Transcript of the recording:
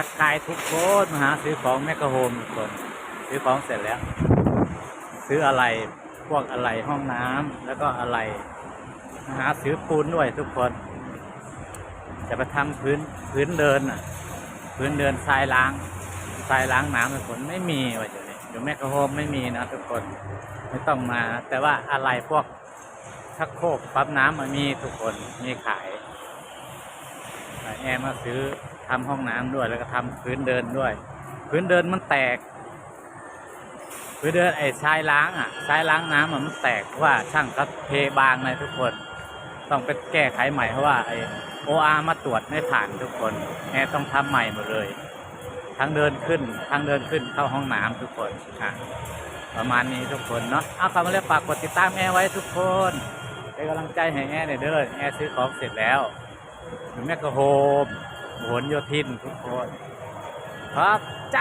ທັກທາຍທຸກຄົນ ມາຫາຊື້ຂອງແມັກກະໂຮມທຸກຄົນ ຊື້ຂອງເສັດແລ້ວ ຊື້ອະໄຫຼ່ ພວກອະໄຫຼ່ຫ້ອງນ້ຳ ແລ້ວກໍອະໄຫຼ່ ມາຫາຊື້ປູນດ້ວຍທຸກຄົນ ຈະໄປທຳພື້ນ ພື້ນເດີນນະ ພື້ນເດີນຊາຍລ້າງ ຊາຍລ້າງນ້ຳທຸກຄົນ ໄມ່ມີວ່າຢູ່ນີ້ ຢູ່ແມັກກະໂຮມໄມ່ມີນະທຸກຄົນ ໄມ່ຕ້ອງມາ ແຕ່ວ່າອະໄຫຼ່ພວກ ຊັກໂຄກ ປັບນ້ຳ ມັນມີທຸກຄົນ ມີຂາຍ ແອມາຊື້ ທຳຫ້ອງນ້ຳດ້ວຍ ແລ້ວກໍທຳພື້ນເດີນດ້ວຍ ພື້ນເດີນມັນແຕກ ພື້ນເດີນ ໄອ້ຊາຍລ້າງອະ ຊາຍລ້າງນ້ຳອະ ມັນແຕກ ເພາະວ່າຊ່າງເຂົາເທບາງນະທຸກຄົນ ຕ້ອງໄປແກ້ໄຂໃໝ່ ເພາະວ່າໄອ້ໂອອາມາຕວດໄມ່ຜ່ານທຸກຄົນ ແອຕ້ອງທຳໃໝ່ໝົດເລີຍ ທາງເດີນຂຶ້ນ ທາງເດີນຂຶ້ນເຂົ້າຫ້ອງນ້ຳທຸກຄົນ ອາ ປະມານນີ້ທຸກຄົນເນາະ ເອົາ ເຂົ້າມາແລ້ວຝາກກົດຕິດຕາມແອໄວ້ທຸກຄົນ ເປັນກຳລັງໃຈໃຫ້ແອແດ່ເດີ ແອຊື້ຂອງເສັດແລ້ວ ຢູ່ແມັກກະໂຮມ ພະຫນໂຍທິນທຸກຄົນ ຂອບໃຈ.